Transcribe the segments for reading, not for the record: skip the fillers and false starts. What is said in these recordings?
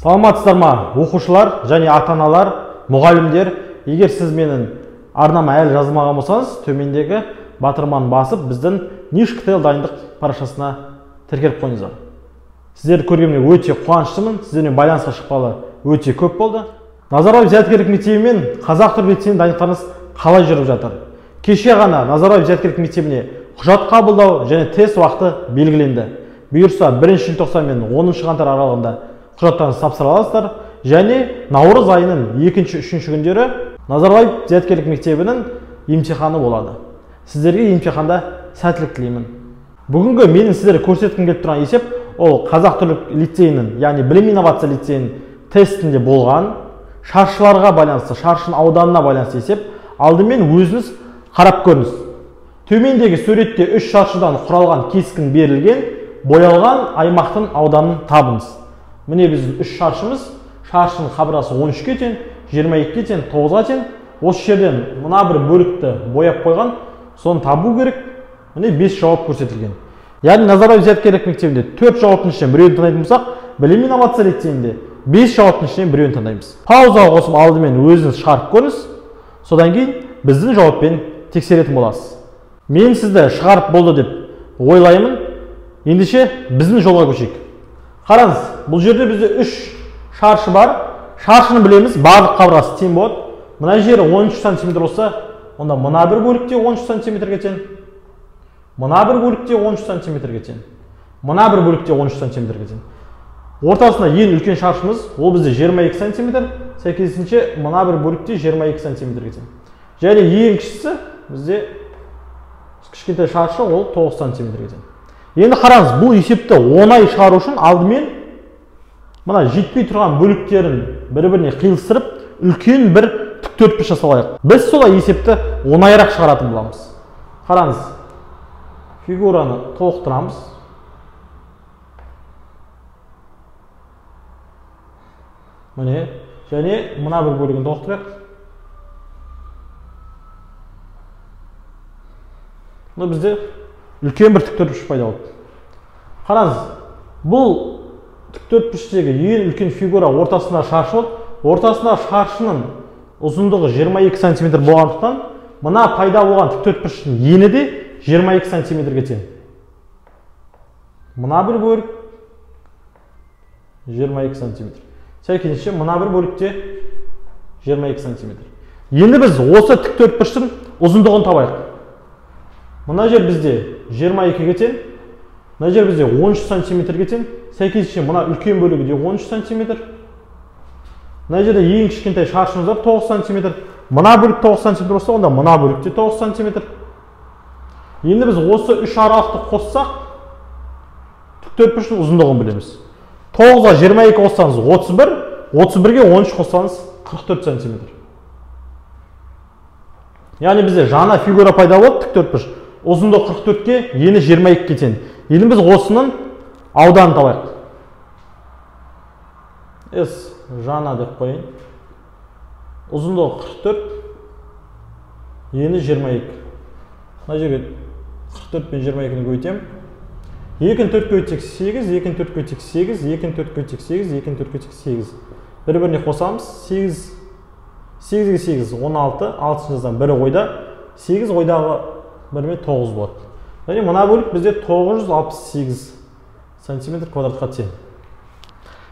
Саламатсыздар ма, оқушылар және ата-аналар, мұғалімдер? Егер сіз менің арнама әлі жазылмаған болсаңыз, төмендегі батырманы басып, біздің НИШ-КТЛ дайындық парақшасына тіркеліп қойыңыздар. Сіздерді көргеніме өте қуаныштымын, сіздермен байланысқа шыққалы өте көп болды. Назарбаев зияткерлік мектебі мен Қазақ-түрік лицейінің дайындықтарыңыз қалай жүріп жатыр? Кеше ғана Назарбаев зияткерлік мектебіне құжат қабылдау және тест уақыты белгіленді. Бұйырса 1 желтоқсан мен 10 қаңтар аралығында құжаттарыңызды тапсыра аласыздар және наурыз айының 2-3 күндері Назарбаев зияткерлік мектебінің емтиханы болады. Сіздерге емтиханда сәттілік тілеймін. Бүгінгі менің сіздерге көрсеткім келіп тұрған есеп ол Қазақ-түрік лицейінің, яғни білім инновация лицейінің тестінде болған шаршыларға байланысты, шаршының ауданына байланысты есеп. Алдымен өзіңіз қарап көріңіз. Төмендегі суретте 3 шаршыдан құралған кескін берілген, боялған аймақтың ауданын табыңыз. Міне біздің 3 шаршымыз, шаршының қабырғасы 13-ке тең, 22-ге тең, 9-ға тең. Осы жерден мына бір бөлікті бояп қойған, соны табу керек. Міне 5 жауап көрсетілген. Яғни Назарбаев зияткерлік мектебінде 4 жауаптың ішінен біреуін таңдайтын болсақ, білім инновация лицейінде 5 жауаптың ішінен біреуін таңдаймыз. Паузаға қосып алдымен өзіңіз шығарып көріңіз. Содан кейін біздің жауаппен тексеретін боласыз. Мен сізді шығарып болды деп ойлаймын. Ендеше біздің жолға көшейік. Қараңыз, бұл жерде бізде 3 шаршы бар. Шаршыны білеміз, барлық қабырғасы тең болады. Мына жері 13 сантиметр болса, онда мына бір бөлікте 13 сантиметрге тең. Мына бір бөлікте 13 сантиметрге тең. Мына бір бөлікте 13 сантиметрге тең. Ортасында ең үлкен шаршымыз, ол бізде 22 сантиметр, сәйкесінше мына бір бөлікте 22 сантиметрге тең. Және ең кішісі бізде кішкентай шаршы, ол 9 сантиметрге тең. Енді қараңыз, бұл есепті оңай шығару үшін алдымен мына жетпей тұрған бөліктерін бір-біріне қиылыстырып, үлкен бір тіктөртбұрыш жасап алайық. Біз солай есепті оңайырақ шығаратын боламыз. Қараңыз, фигураны толықтырамыз. Міне, және мына бір бөлігін толықтырайық. Мына бізде үлкен бір тіктөртбұрыш пайда болды. Қараңыз, бұл тіктөртбұрыштегі ең үлкен фигура ортасында шаршы болды. Ортасында шаршының ұзындығы 22 сантиметр болғандықтан, мына пайда болған тіктөртбұрыштың ені де 22 сантиметрге тең. Мына бір бөлік 22 сантиметр. Сәйкесінше мына бір бөлікте 22 сантиметр. Енді біз осы тіктөртбұрыштың ұзындығын табайық. Мына жер бізде 22-ге тең, мына жер бізде 13 сантиметрге тең, сәйкесінше мына үлкен бөлігі де 13 сантиметр. Мына жерде ең кішкентай шаршымыз бар 9 сантиметр. Мына бөлік 9 сантиметр болса, онда мына бөлік те 9 сантиметр. Енді біз осы үш аралықты қоссақ, тіктөртбұрыштың ұзындығын білеміз. 9-ға 22 қоссаңыз 31, 31-ге 13 қоссаңыз 44 сантиметр. Яғни бізде жаңа фигура пайда болды, тіктөртбұрыш. Ұзындығы 44-ке, ені 22-ге тең. Енді біз осының ауданын табайық. S жаңа деп қояйын. Ұзындығы 44, ені 22. Мына жерге 44 пен 22-ні көбейтемін. 2-ні 4 көбейтсек 8, 2-ні 4 көбейтсек 8, 2-ні 4 көбейтсек 8, 2-ні 4 көбейтсек 8. Бір-біріне қосамыз. 8, 8-ге 8, 16, 6-шы жазсам 1 ойда, 8 ойдағы 1-мен 9 болады. Және мына бөлік бізде 968 сантиметр квадратқа тең.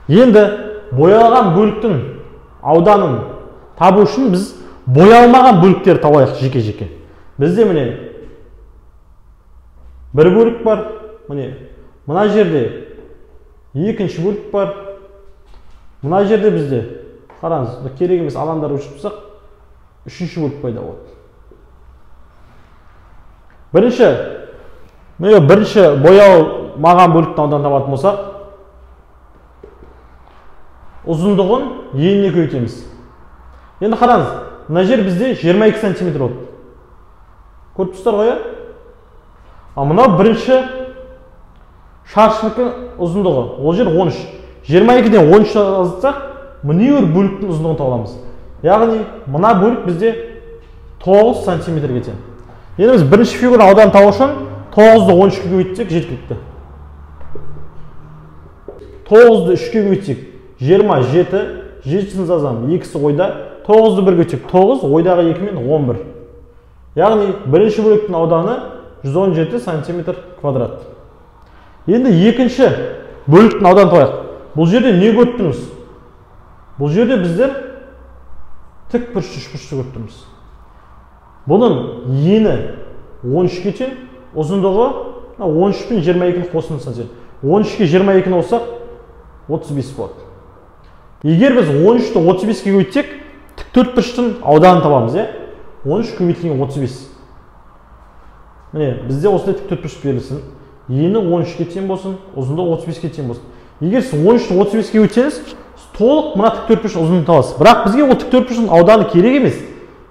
Енді боялған бөліктің ауданын табу үшін біз боялмаған бөліктерді табайық жеке-жеке. Бізде міне бір бөлік бар, міне мына жерде екінші бөлік бар. Мына жерде бізде, қараңыз, керек емес алаңдарды өшіріп тастасақ, үшінші бөлік пайда болады. Бірінші, міне бірінші боялмаған бөліктің ауданын табатын болсақ, ұзындығын еніне көбейтеміз. Енді қараңыз, мына жер бізде 22 сантиметр болды. Көріп тұрсыздар ғой, иә? Ал мынау бірінші шаршының ұзындығы, ол жер 13. 22-ден 13 азайтсақ, міне бір бөліктің ұзындығын табамыз. Яғни мына бөлік бізде 9 сантиметрге тең. Енді біз бірінші фигура ауданын табу үшін 9-ды 13-ке көбейтсек жеткілікті. 9-ды 3-ке көбейтсек 27, 7-сін жазамын, 2-сі ойда, 9-ды 1-ге көбейтсек 9, ойдағы 2 мен 11. Яғни бірінші бөліктің ауданы 117 сантиметр квадрат. Енді екінші бөліктің ауданын табайық. Бұл жерде не көріп тұрмыз? Бұл жерде біздер тік бұрыш үшбұрышты көріп тұрмыз. Бұның ені 13-ке тең, ұзындығы 13 пен 22-ні қосындысына тең. 13-ке 22-ні қоссақ 35 болады. Егер біз 13-ті 35-ке көбейтсек, тік төрт бұрыштың ауданын табамыз, иә? 13 көбейтілген 35. Міне, бізде осындай тік төрт бұрыш берілсін. Ені 13-ке тең болсын, ұзындығы 35-ке тең болсын. Егер сіз 13-ті 35-ке көбейтсеңіз, толық мына тік төрт бұрыш ұзындығын табасыз. Бірақ бізге ол тік төрт бұрыштың ауданы керек емес.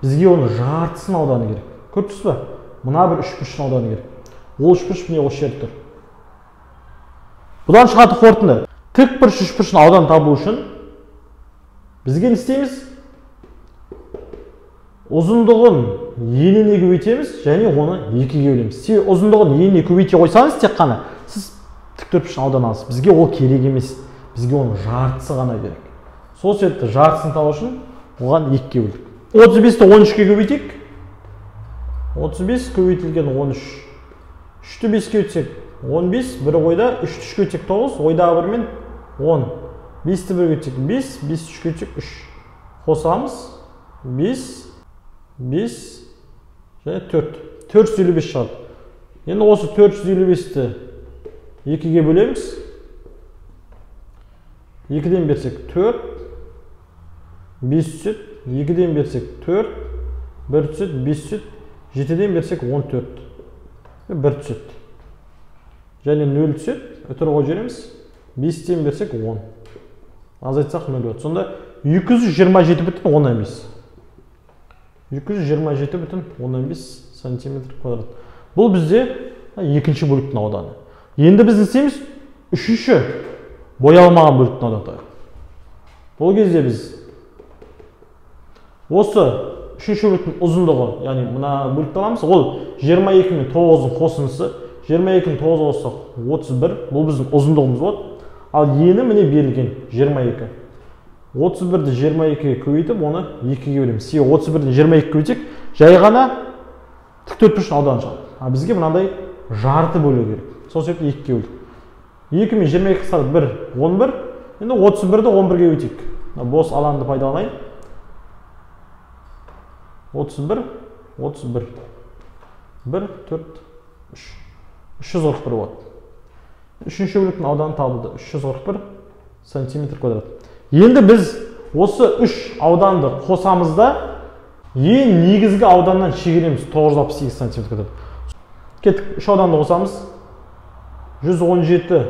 Бізге оның жартысының ауданы керек. Көріп тұрсыз ба? Мына бір үш бұрыштың ауданы керек. Ол үш бұрыш міне осы жерде тұр. Бұдан шығатын қорытынды. Тік бұрыш үш бұрыштың ауданын табу үшін бізге не істейміз? Ұзындығын еніне көбейтеміз және оны 2-ге бөлеміз. Себебі ұзындығын еніне көбейте қойсаңыз тек қана сіз тік төрт бұрыштың ауданын аласыз. Бізге ол керек емес. Бізге оның жартысы ғана керек. Сол себепті жартысын табу үшін оған 2-ге бөлдік. 35-ті 13-ке көбейтейік. 35 көбейтілген 13. 3-ті 5-ке көбейтсек 15, 1 ойда, 3-ті 3-ке көбейтсек 9, ойдағы 1 мен 10. 5-ті 1-ге көбейтсек 5, 5-ті 3-ке көбейтсек 3. Қосамыз 5, 5 және 4. 455 шығады. Енді осы 455-ті 2-ге бөлеміз. 2-ден берсек 4, 5 түседі, 2-ден берсек 4, 1 түседі, 5 түседі, 7-ден берсек 14, 1 түседі. Және 0 түседі, үтір қойып жібереміз. 5-тен берсек 10. Азайтсақ 0 болады. Сонда 227,5. 227,5 сантиметр квадрат. Бұл бізде екінші бөліктің ауданы. Енді біз не істейміз? Үшінші боялмаған бөліктің ауданын табайық. Бұл кезде біз осы үшінші бөліктің ұзындығы, яғни мына бөлікті аламыз, ол 22 мен 9-ның қосындысы. 22 мен 9 қоссақ 31, бұл біздің ұзындығымыз болады. Ал ені міне берілген 22. 31-ді 22-ге көбейтіп, оны 2-ге бөлеміз. Себебі 31-ді 22-ге көбейтсек, жай ғана тік төрт бұрыштың ауданы шығады. А бізге мынандай жарты бөлу керек. Сол себепті 2-ге бөлдік. 2 мен 22 қысқартып 1, 11. Енді 31-ді 11-ге көбейтейік. Бос алаңды пайдаланайын. 31, 31. 1, 4, 3. 341 болады. Үшінші бөліктің ауданы табылды. 341 сантиметр квадрат. Енді біз осы үш ауданды қосамыз да, ең негізгі ауданнан шегереміз 968 сантиметр квадрат. Кеттік, үш ауданды қосамыз. 117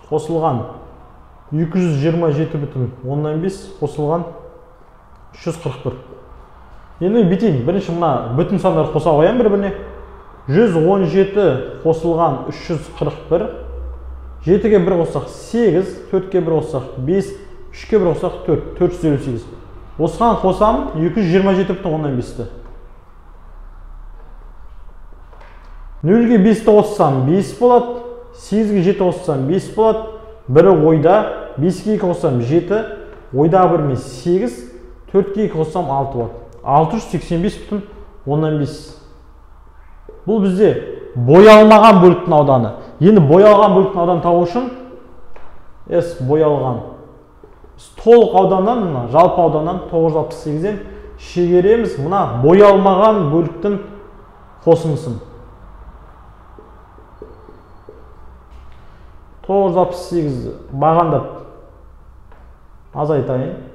қосылған 227,5 қосылған 341. Енді бүйтейін, бірінші мына бүтін сандарды қоса қоямын бір-біріне. 117 қосылған 341. 7-ге 1 қоссақ 8, 4-ге 1 қоссақ 5, 3-ге 1 қоссақ 4, 458. Осыған қосамын 227,5-ті. 0-ге 5-ті қоссам 5 болады, 8-ге 7 қоссам 5 болады, 1 ойда, 5-ге 2 қоссам 7, ойдағы 1 мен 8, 4-ге 2 қоссам 6 болады. 685,5. Бұл бізде боялмаған бөліктің ауданы. Енді боялған бөліктің ауданын табу үшін S боялған. Біз толық ауданнан, мына жалпы ауданнан 968-ден шегереміз мына боялмаған бөліктің қосындысын. 968 бағандап азайтайын.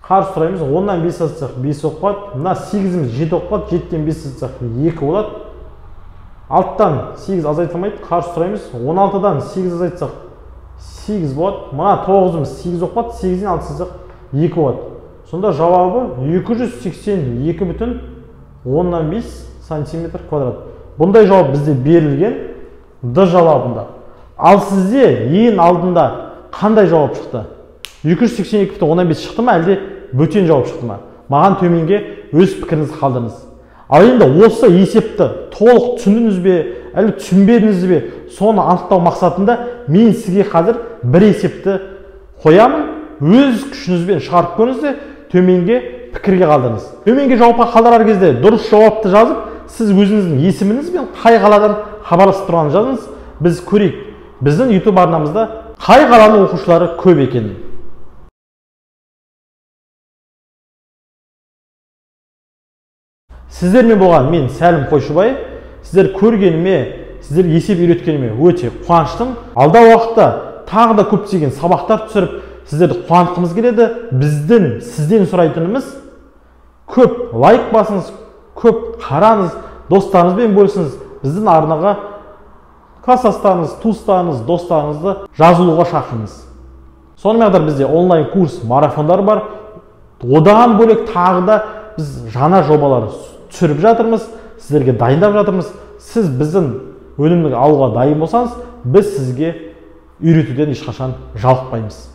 Қарсы сұраймыз, 10-нан 5 азайтсақ 5 болып қалады. Мына 8-іміз 7 болып қалады, 7-тен 5 азайтсақ 2 болады. 6-тан 8 азайтылмайды, қарсы сұраймыз. 16-дан 8 азайтсақ 8 болады. Мына 9-ымыз 8 болып қалады, 8-ден 6 азайтсақ 2 болады. Сонда жауабы 282,5 сантиметр квадрат. Бұндай жауап бізде берілген Д жауабында. Ал сізде ең алдында қандай жауап шықты? 282,5 шықты ма, әлде бөтен жауап шықты ма? Маған төменге өз пікіріңізді қалдырыңыз. Ал енді осы есепті толық түсіндіңіз бе, әлі түсінбедіңіз бе, соны анықтау мақсатында мен сізге қазір бір есепті қоямын. Өз күшіңізбен шығарып көріңіз де, төменге пікірге қалдырыңыз. Төменге жауапқа қалдырар кезде дұрыс жауапты жазып, сіз өзіңіздің есіміңіз бен қай қаладан хабарласып тұрғанын жазыңыз. Біз көрейік, біздің YouTube арнамызда қай қаланың оқушылары көп екенін. Сіздермен болған мен Сәлім Қойшыбай. Сіздер көргеніме, сіздер есеп үйреткеніме өте қуаныштымын. Алдағы уақытта тағы да көптеген сабақтар түсіріп, сіздерді қуантқымыз келеді. Біздің сізден сұрайтынымыз көп лайк басыңыз, көп қараңыз, достарыңызбен бөлісіңіз. Біздің арнаға класстастарыңыз, туыстарыңыз, достарыңызды жазылуға шақырыңыз. Сонымен қатар бізде онлайн курс, марафондар бар. Одан бөлек тағы да біз жаңа жобалар түсіріп жатырмыз, сіздерге дайындап жатырмыз. Сіз біздің өнімді алуға дайын болсаңыз, біз сізге үйретуден ешқашан жалықпаймыз.